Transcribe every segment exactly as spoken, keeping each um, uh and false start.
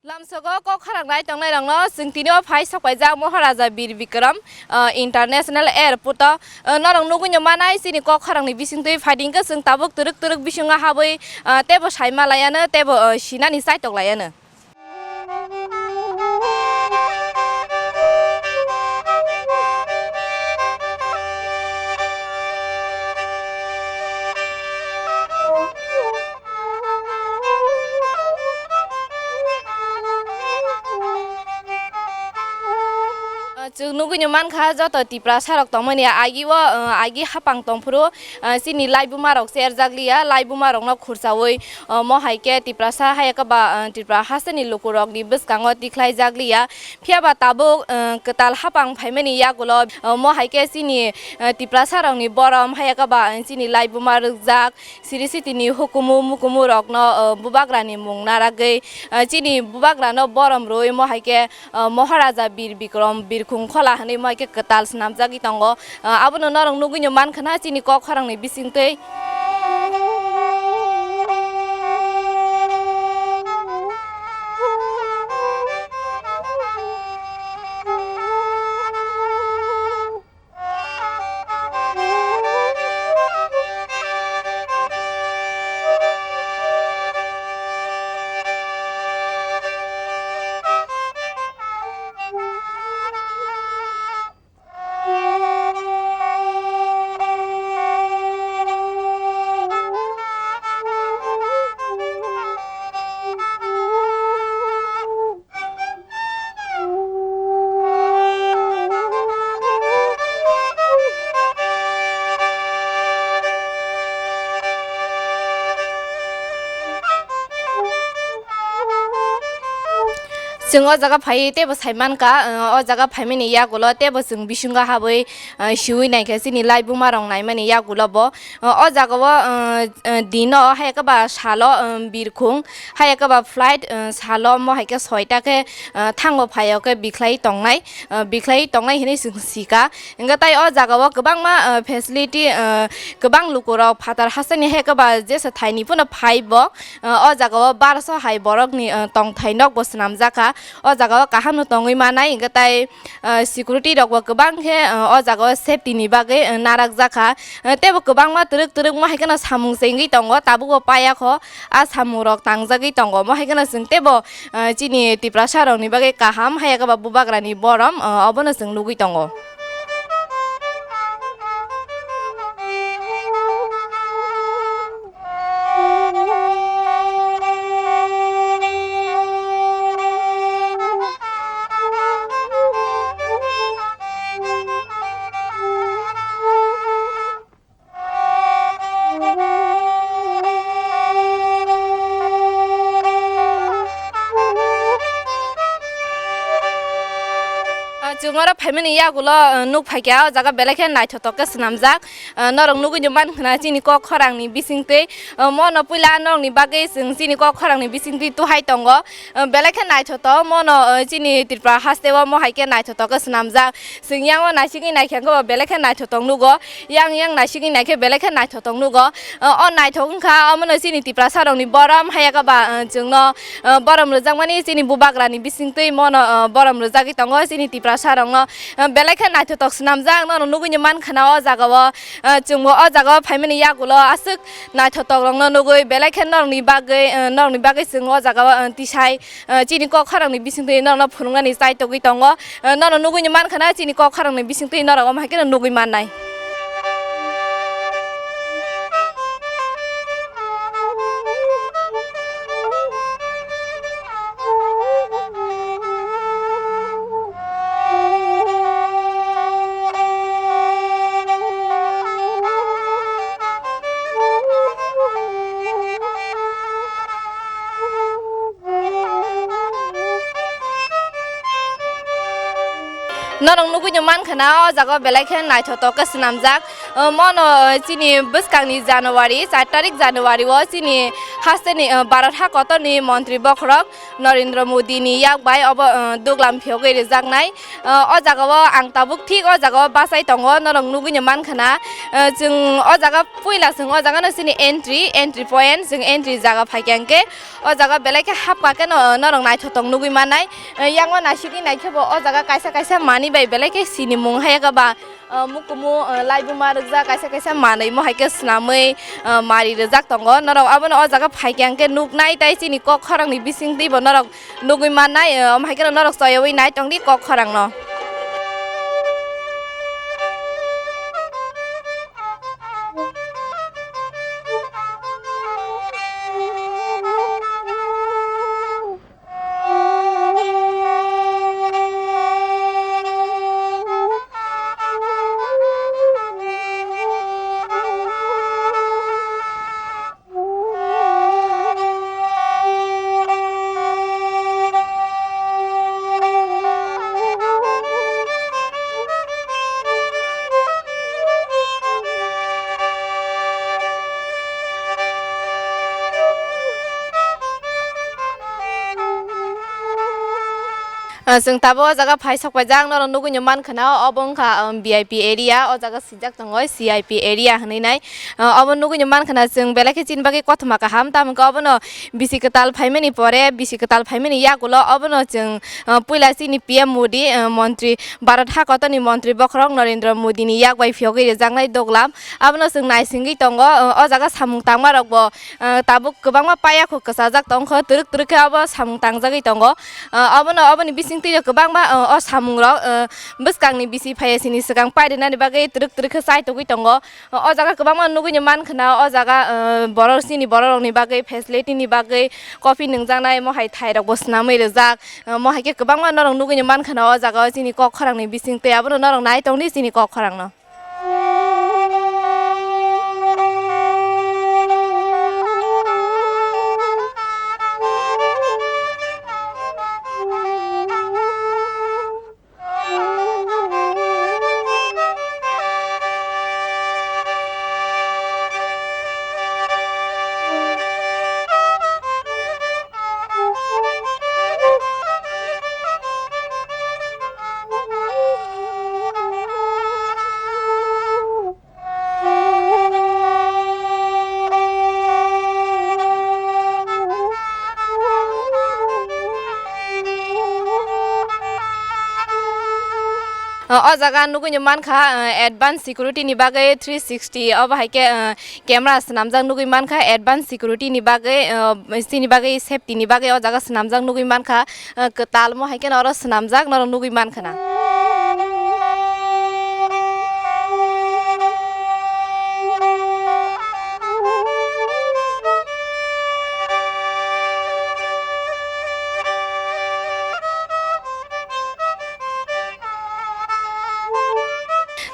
Lamsogo kok khorang nai tongnai rokno chwng tini o phai sok paijak Maharaja Bir Bikram, ah, International Airport o, ah, norok nugui no manai chini kok khorang ni bising twi phai di hwnkhe chwng tabuk twrwk twrwk bisingo habwi, ah, tebo sai ma laiya no tebo, ah, sinani chaitok laiya no. Ah, chwng nugui no mankha, joto Tiprasa rok tongmani agi o, ah, agi hapang tongphuru, ah, chini laibuma rok cherjak liya, laibuma rokno khursaui, ah, mo hai khe Tiprasa hai khe ba, ah, Tripura hasteni lukurokni bwskango tikhlai jak liya. Phiya ba tabuk, ah, kwtal hapang phaimani yagulo, ah, mo hai khe chini, ah, Tiprasa rokni borom hai khe ba, ah, chini laibuma rwkjak, Siri Sitini hukumu mukumu rokno, ah, bubagrani mung naragwi, ah, chini bubagrano borom rwui mo hai khe, ah, Maharaja Bir Bikram Birkhung Khola hwnwi mo hai khe kwtal swnamjagwi tongo. Ah, abono norok nugui no mankha na chini kok khorang ni bising twi. Chwng o jaga phai teibo sai mankha, o jaga phaimani yagulo teibo chwng bisingo habwi, siwi naikhe chini laibuma rok naimani yagulo bo. O jaga o, dino hai khe ba salo, birkhung hai khe ba flight, salo mo hai khe soita khe, thango phaio khe bikhlai tongnai, bikhlai tongnai hinwi chwng sikha. Hingkhe tai o jaga o kwbangma, ah, facility, ah, kwbang lukurok phatar hasteni hai khe ba jesa thaini phano phai bo, ah, o jaga o barso hai borokni, ah, tongthai nok bo swnamjak kha. O jaga o kaham no tongwi manai, hingkhe tai, ah, security rok bo kwbang khe, ah, o jaga o safety ni bagwi, ah, narak jak kha. Ah, teibo kwbangma twrwk twrwk mo hai kheno samung chengwi tongo, tabuk bo paya kho, a samung rok tangjagwi tongo. Mo hai kheno chwng teibo, ah, chini Tiprasa rokni bagwi kaham, hai khe ba bubagrani borom, ah, obono chwng nugwi tongo. Ah, chwng oro phaimani yagulo, ah, nuk phaikha, o jaga belai khe naithotok khe swnamjak. Ah, norok nugui no mankha na chini kok khorang ni bisingtwi. Ah, mono puila norokni bagwi chwng chini kok khorang ni bisingtwi tuhai tongo. Ah, belai khe naithotok, mono, ah, chini Tripura haste o mo hai khe naithotok khe swnamjak. Chwng yang o naisigwi naikhe, hwnkhe bo belai khe naithotok nugo. Yang yang naisigwi naikhe belai khe naithotok nugo. Ah, o naithok wngkha, omono chini Tiprasa rokni borom, hai khe ba, ah, chwngno, ah, borom rwjakmani chini bubagrani bisingtwi mono, ah, borom rwjagwi tongo chini Tiprasa rokno. Ah, belai khe naithotok swnamjak, norok nugui no mankha na o jaga o. Ah, chwngbo o jaga o phaimani yagulo aswk naithotok rokno nugui, belai khe norokni bagwi, ah, norokni bagwi chwng o jaga o, ah, tisai, ah, chini kok khorang ni bisingtwi norokno phunuknani chai togwi tongo. Ah, norok nugui ni mankha na chini kok khorang ni bisingtwi norok omo hai kheno nugui mannai. Norok nugui no mankha na, o jaga o belai khe naithotok khe swnamjak. O mono, o, chini bwskangni January, char tarik January o chini hasteni, o, Bharat ha kotorni montri bokhorok Narendra Modi ni yak bai obo, o, duglam phiyogwi rijaknai. O, o jaga o ang tabuk thik o jaga o bachai tongo, norok nugui no mankha na. O, chwng o jaga puila chwng o jaga no chini entry, entry point, chwng entry jaga phaikha hwnkhe o jaga belai khe hapkha khe no, norok naithotok nugui mannai. Yango naisigwi naikhe bo o jaga kaisa kaisa manwi bai belai khe sinimung hai khe ba, ah, mukumu, ah, laibuma rwkjak, kaisa kaisa manwi mo hai khe swnamwi, ah, mari rwjak tongo. Norok abono o jaga phaikhe hwnkhe nuknai tei chini kok khorangni bisingtwi bo norok nugwi mannai, ah, omo hai kheno norok choyawi nai tongdi kok khorangno. Ah, chwng tabuk o jaga phai sok paijak, norok nugui no mankha na, obo wngkha, um, V I P area, o jaga swijak tongo C I P area hinwi nai. Ah, obo nugui no mankha na, chwng belai khe chini bagwi kothoma kaham, tamo wngkha obono bisi kwtal phaimani pore, bisi kwtal phaimani yagulo obono chwng, ah, puila chini P M Modi, ah, montri, Bharat ha kotorni montri bokhorok Narendra Modi ni yak bai phiyogwi rijaknai duglam, abono chwng naisingwi tongo. Ah, o jaga samung tangma rok bo, ah, tabuk kwbangma payakho kwchajak tongkho, twrwk twrwk khe abo samung tangjagwi tongo. Ah, obono, oboni bisingtwi kwbangma, ah, o samungrok, ah, bwskangni bisi phaiya sini swkang pairwnani bagwi twrwk twrwk khe chaitugwi tongo. Ah, o jaga kwbangma nugui no mankha na, o jaga, ah, borok chini bororokni bagwi, facility ni bagwi, coffee nungjaknai, mohai thairokbo swnamwi rwjak. Ah, mohai khe kwbangma norok nugui no mankha na, o jaga o chini kok khorangni bisingtwi, abono norok nai tongdi chini kok khorangno. O jaga nugui no mankha, eh, advance security ni bagwi three sixty, obo hai khe, eh, camera swnamjak nugui mankha, advance security ni bagwi, eh, chini bagwi, safety ni bagwi o jaga swnamjak nugui mankha. Ah, kwtal mo hai kheno oro swnamjak, norok nugui mankha na.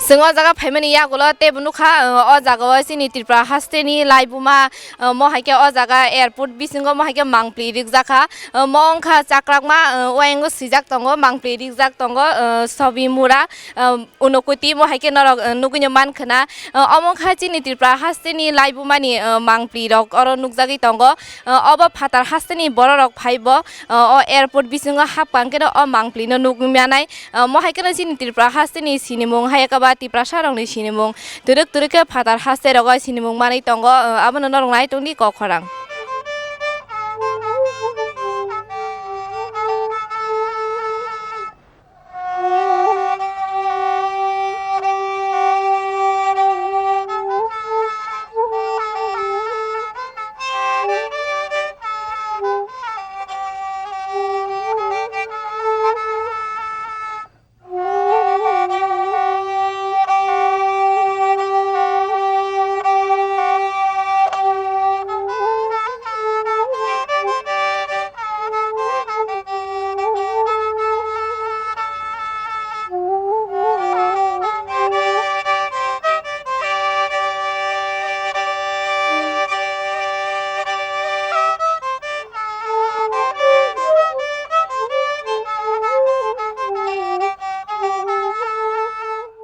Chwng o jaga phaimani yagulo teibo nukha, ah, o jaga o chini Tripura hasteni laibuma, ah, mo hai khe o jaga airport bisingo mo hai khe mangpli rikjakha. Ah, mo wngkha chakrakma, ah, uayango swijak tongo, mangpli rijak tongo, ah, Sobi Mura, ah, Unokoti mo hai khe norok, ah, nugui no mankha na. Ah, omo wngkha chini Tripura hasteni laibumani, ah, mangpli rok oro nukjagwi tongo. Ah, obo phatar hasteni bororok phaibo, ah, o airport bisingo hapkha hwnkhe no o mangpli no nugui manai. Ah, mo hai khe no chini Tripura hasteni sinimung hai khe ba Tiprasa rokni sinimung twrwk twrwk khe phatar haste rogo sinimung manwi tongo. Ah, abono norok nai tongdi kok khorang.